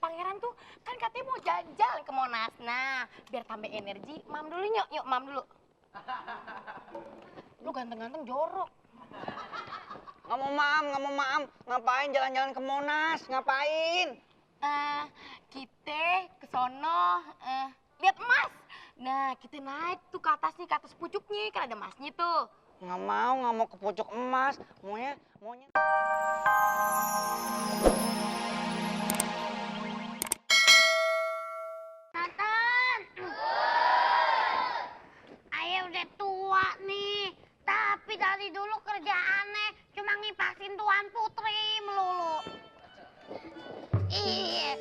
pangeran tuh kan katanya mau jalan-jalan ke Monas. Nah, biar tambah energi, mam dulu yuk mam dulu. Lu ganteng-ganteng jorok. Nggak mau mam. Ngapain jalan-jalan ke Monas? Ngapain? Kita ke sono lihat emas. Nah, kita naik tuh ke atas nih, ke atas pucuknya, kan ada emasnya tuh. Nggak mau ke pucuk emas. Maunya. Nathan! Ayah udah tua nih, tapi dari dulu kerjaannya cuma ngipasin Tuan Putri melulu. Iya,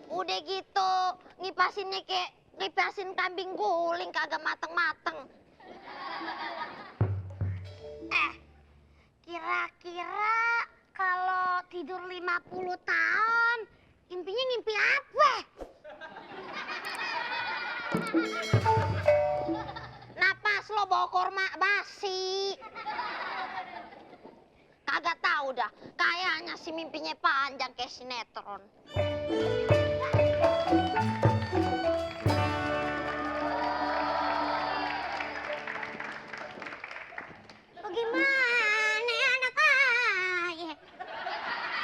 udah gitu ngipasinnya kayak ngipasin kambing guling kagak mateng-mateng. Kira-kira kalau tidur 50 tahun, impinya ngimpi apa? Napas lo bawa korma basi. Kagak tahu dah, kayaknya si mimpinya panjang kayak sinetron. Bagaimana anak ayah?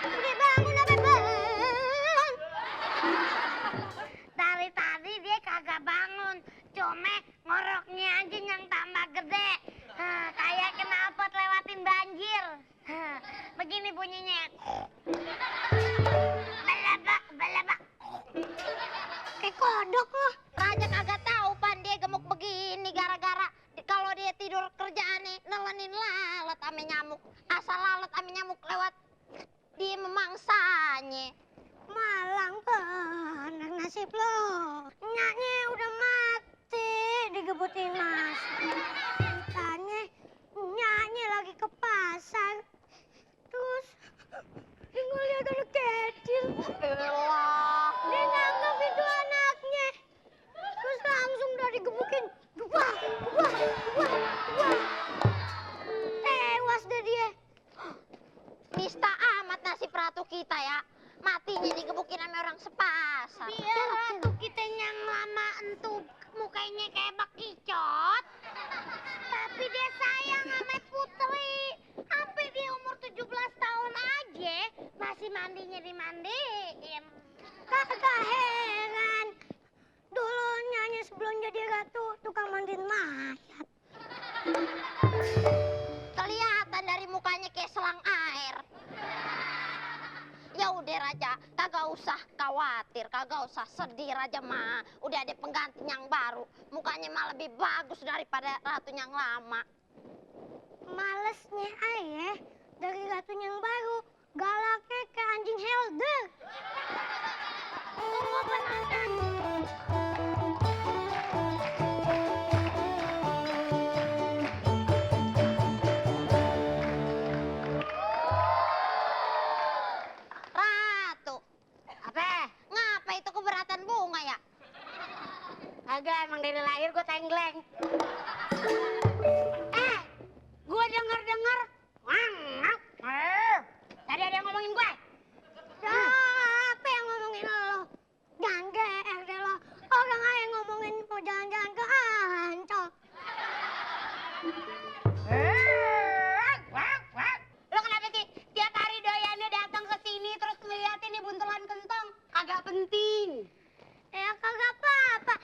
Udah bangun apa belum? Dari tadi dia kagak bangun, cuma ngoroknya aja yang tambah gede. Kayak knalpot lewatin banjir. Begini bunyinya. Balabak. Kayak kodok loh. Raja kagak tahu pan dia gemuk begini gara-gara kalau dia tidur kerjaannya nelenin lalat ame nyamuk. Asal lalat ame nyamuk lewat dia memangsanya. Malang bener nasib lo. Nyaknya udah mati digebutin mas. Tanya nyaknya lagi ke pasar. Terus dia ngeliat anak kecil. Elah. Dia nganggap itu anaknya. Terus langsung udah digebukin. Gebah. Tewas deh dia. Nista amat nasib ratu kita ya. Matinya digebukin sama orang sepasar. Biar ratu kita yang lama entu mukanya kayak bakicot. Tapi dia sayang sama Putri. Sampai dia umur 17 tahun aja masih mandinya dimandiin. Kagak heran. Dulu nyanyi sebelum jadi ratu tukang mandiin mayat. Kelihatan dari mukanya kayak selang air. Ya udah Raja, kagak usah khawatir, kagak usah sedih Raja mah. Udah ada pengganti yang baru, mukanya mah lebih bagus daripada ratu yang lama. Malesnya ayah dari ratu yang baru, galaknya ke anjing Helder. Tunggu penonton. Agak emang dari lahir gue tenggleng. Gue denger. Tadi ada yang ngomongin gue. Siapa yang ngomongin lo? Gangger deh lo. Orang aja ngomongin mau jalan-jalan ke Ancol. Lo kenapa sih tiap hari doyannya datang ke sini terus ngeliatin nih buntelan kentong? Kagak penting. Ya kagak apa-apa.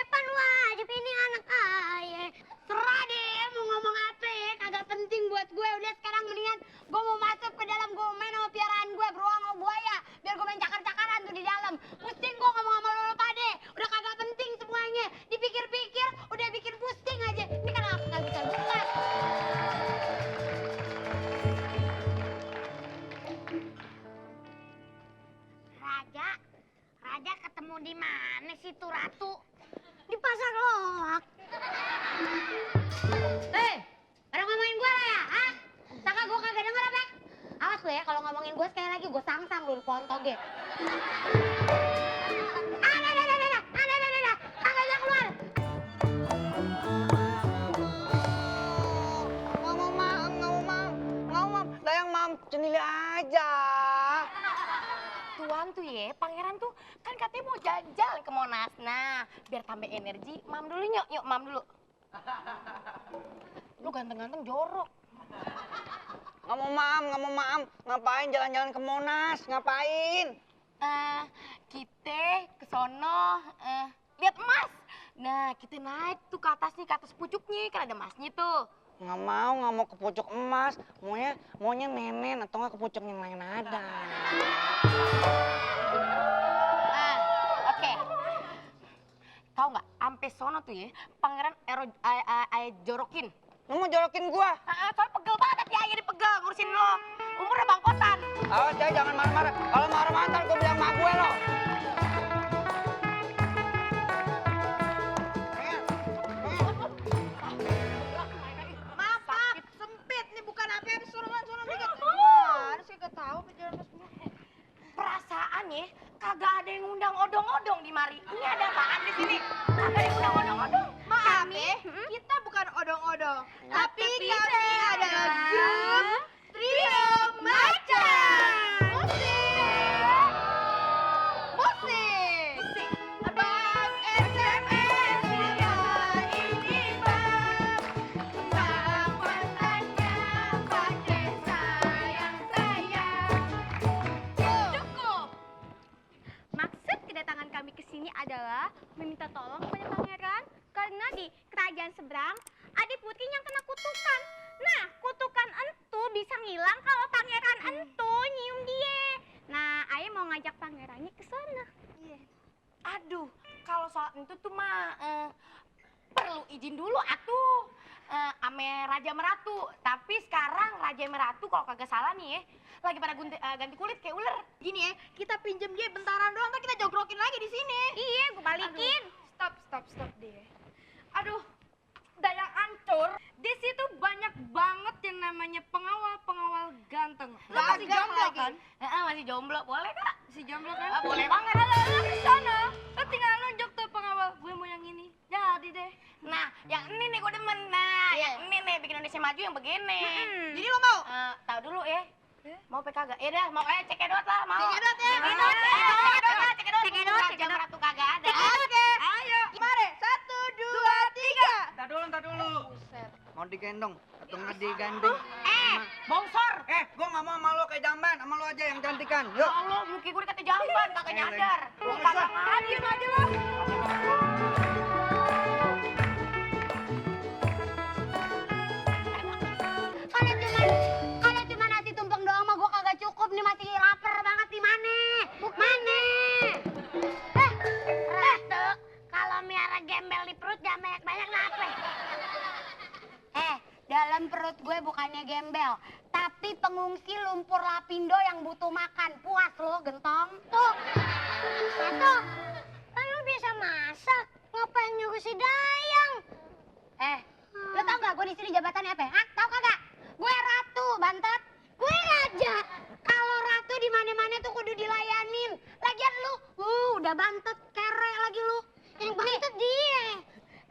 Pan wajib ini anak ayah. Serah deh mau ngomong apa ya. Kagak penting buat gue. Udah sekarang mendingan gue mau masuk ke dalam. Gue main sama piaraan gue. Beruang sama buaya. Biar gue main cakar-cakaran tuh di dalam. Pusing gue ngomong sama lo pade. Udah kagak penting semuanya. Dipikir-pikir udah bikin pusing aja. Ini kan aku gak bisa buka. Raja ketemu di mana sih tuh ratu? Di pasar loak. Pada ngomongin gue lah ya, hah? Sangka gue kagak denger apa? Awas lo ya, kalau ngomongin gue sekali lagi gue sangsang lu pohon toge. Ada, tangannya keluar. Nggak mau mam. Dayang mam, cenili aja. gituan tuh ya, pangeran tuh kan katanya mau jalan ke Monas. Nah, biar tambah energi, mam dulu yuk, mam dulu. Lu ganteng-ganteng jorok. Nggak mau mam. Ngapain jalan-jalan ke Monas? Ngapain? Kita ke sono lihat emas. Nah, kita naik tuh ke atas nih, ke atas pucuknya, kan ada emasnya tuh. Nggak mau ke pucuk emas. Maunya nenen atau nggak ke pucuk yang lain ada. Oke. Tahu nggak, ampe sono tuh ya, pangeran jorokin. Lu mau jorokin gua? Soalnya pegel banget ya, ayah dipegel ngurusin lo. Umurnya bangkotan. Awas deh, jangan marah-marah. Kalau marah-marah ntar gua bilang mak gue lo. Maaf, sempit nih bukan apa-apa, suruh dikit. Harus kagak tahu perjalanan semua. Perasaan ya, kagak ada yang ngundang odong-odong di mari. Ini ada apaan di sini? Kagak ada yang ngundang odong-odong. Maaf ya, kita bukan odong-odong, tapi kami adalah grup Trio Macan. Musik. Abang SMS ya ini bang. Bang bertanya pada sayang. Cukup. Maksud kedatangan kami ke sini adalah meminta tolong kepada pangeran karena di kerajaan seberang ada putri yang kena kutukan. Nah, kutukan entu bisa ngilang kalau pangeran entu nyium dia. Nah, ayah mau ngajak pangerannya ke sana. Aduh, kalau soal itu tuh mah perlu izin dulu atuh. Ame Raja Meratu. Tapi sekarang Raja Meratu kalau kagak salah nih ya, lagi pada ganti kulit kayak ular. Gini ya, kita pinjem dia bentaran doang, ntar kita jogrokin lagi di sini. Iya, gue balikin. Stop deh. Aduh, daya ancur. Di situ banyak banget yang namanya pengawal ganteng. Lo masih Gagah jomblo lagi. kan? Masih jomblo, boleh kak? Masih jomblo kan? Boleh banget. Lo ke sana. Lo tinggal nunjuk tuh pengawal. Gue mau yang ini. Jadi deh. Nah, yang ini nih gue demen. Nah, yang ini nih bikin Indonesia maju yang begini. Jadi lo mau? Tahu dulu ya. Mau PKG? Ya dah, mau cekidot lah, mau. Cekidot ya? Cekidot lah, cekidot. Cekidot. Raja Meratu kagak ada. Oke. Ayo. Mari, 1, 2, 3. Ntar dulu. Mau digendong atau nggak digandeng? Bongsor. Gua nggak mau sama lo kayak jamban, sama lo aja yang cantikan. Ya Yuk. Allah, muka gue dikata jamban, kagak nyadar. Lu Bongsor. kagak ngadiin aja lah. Kalau cuma nasi tumpeng doang mah gua kagak cukup nih, masih lapar banget di mana? Mana? Ratu, kalau miara gembel di perut jangan banyak-banyak kenapa? Dalam perut gue bukannya gembel, tapi pengungsi lumpur Lapindo yang butuh makan. Puas lo, gentong. Tuh. Ratu, kan lu bisa masak. Ngapain nyuruh si Dayang? Lo tau gak gue di sini jabatannya apa? Hah? Tau kagak? Gue ratu, bantet. Gue raja. Kalau ratu di mana-mana tuh kudu dilayanin. Lagian lu, udah bantet, kere lagi lu. Yang bantet dia.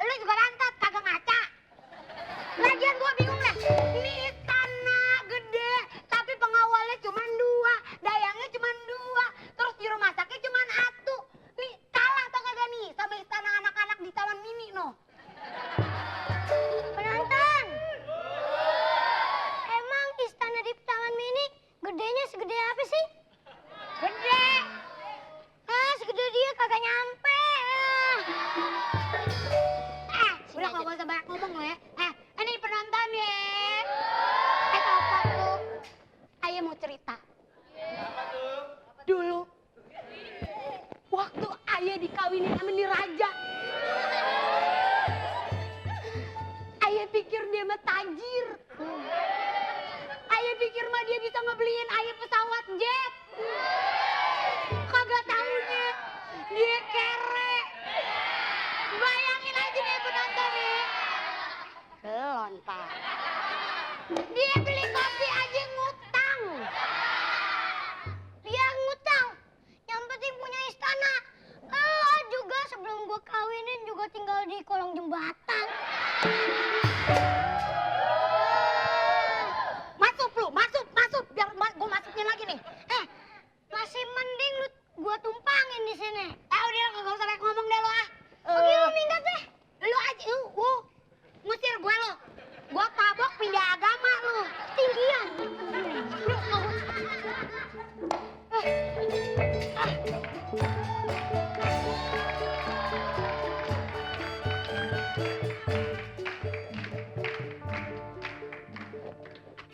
Lu juga bantet, kagak ngaca. Lagian gue bingung deh. Ini istana gede, tapi pengawalnya cuma 2, dayangnya cuma 2, terus juru masaknya cuma 1. Nih kalah tau kagak nih sama istana anak-anak di Taman Mini no. Penonton, emang istana di Taman Mini gedenya segede apa sih? Gede. Segede dia kagak nyampe. Udah kagak usah banyak ngomong lo ya. Ini penonton ya. Apa tuh? Ayah mau cerita. Dulu, waktu ayah dikawinin sama nih raja, ayah pikir dia mah tajir. Ayah pikir mah dia bisa ngebeliin ayah pesawat jet. Kagak taunya dia kere. Bayangin aja nih penonton ya. Belum, Pak. Dia beli kopi aja ngutang. Dia ngutang. Yang penting punya istana. Lo juga sebelum gua kawinin juga tinggal di kolong jembatan. Masuk lu, masuk. Biar gua masukin lagi nih. Masih mending lu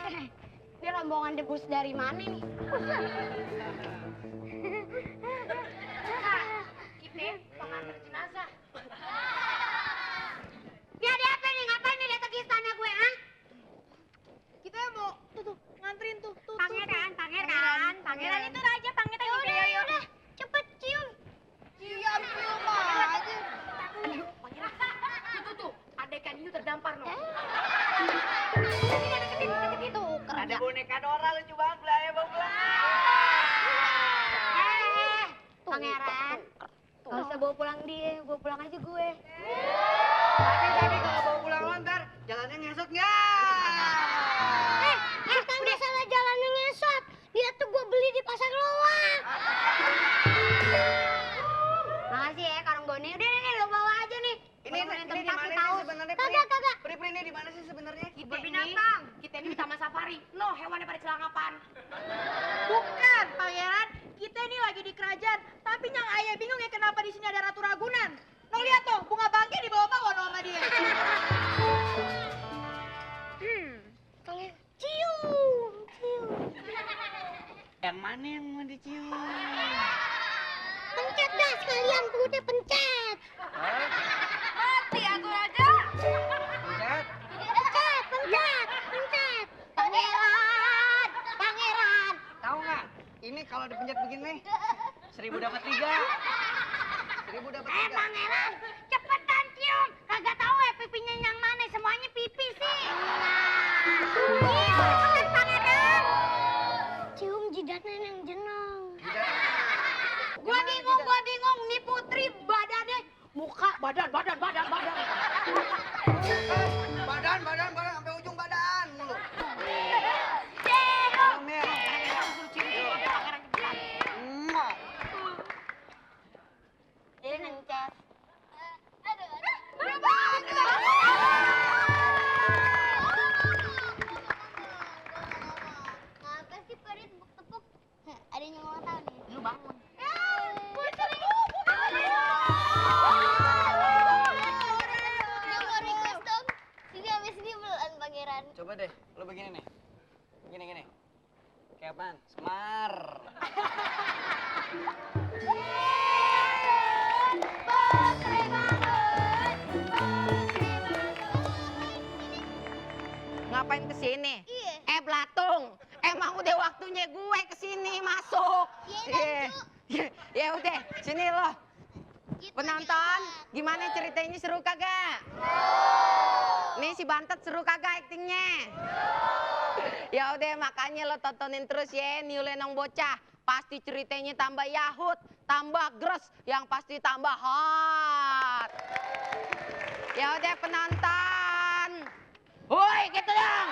Ini rombongan debus dari mana nih? Kita pengantar jenazah. Ini ada apa nih? Ngapain nih datang ke istana gue, ah? Kita mau tuh nganterin tuh. Pangeran itu raja, pangeran. Yaudah, cepet cium. Cium aja. Pangeran, tuh, adekan hiu terdampar no. Ada boneka Dora lucu banget, Blay, Bang Blay. Pangeran, Gak usah bawa pulang dia, bawa pulang aja gue. Tapi kalau bawa pulang lo ntar jalannya ngesot nggak? bukan masalah jalannya ngesot. Dia tuh gue beli di pasar loak. Makasih ya, Karung Bone. Udah nih, lo bawa aja nih. Ini di mana sih sebenarnya? Kagak. Pri ini di mana sih sebenarnya? Kita binatang. Kita ini di taman safari. No, hewannya pada celanapan. Bukan, Pangeran. Kita ini lagi di kerajaan. Tapi Nyang Ayah bingung ya kenapa di sini ada Ratu Ragunan. Nong lihat tuh, bunga bangke dibawa-bawa no sama dia. Cium. Yang mana yang mau dicium? Pencet dah sekalian, udah pencet. Mati aku raja. Pencet. Pencet. Pangeran. Tahu nggak? Ini kalau dipencet begini, 1000 dapat 3. 1000 dapat 3. Pangeran, cepetan cium. Kagak tahu ya pipinya yang mana, semuanya pipi sih. Cepetan Pangeran. Cium jidatnya yang jenong. Gua bingung. Nih Putri badannya muka, badan. Badan sampai ujung badan mulu. Ini nencet. Apa sih pada tepuk-tepuk? Ada yang ulang tahun nih. Lu bangun. Pangeran. Coba deh, lu begini nih. Gini. Kayak apaan? Semar. Ngapain kesini? Iya. Belatung, emang udah waktunya gue kesini masuk. Iya, Ya udah, sini lo. Gitu Penonton, gimana ceritanya, seru kagak? Nih si Bantet seru kagak aktingnya? Ya udah, makanya lo tontonin terus ya New Lenong Bocah. Pasti ceritanya tambah yahut, tambah gres, yang pasti tambah hot. Ya udah penonton. Woi, gitu dong.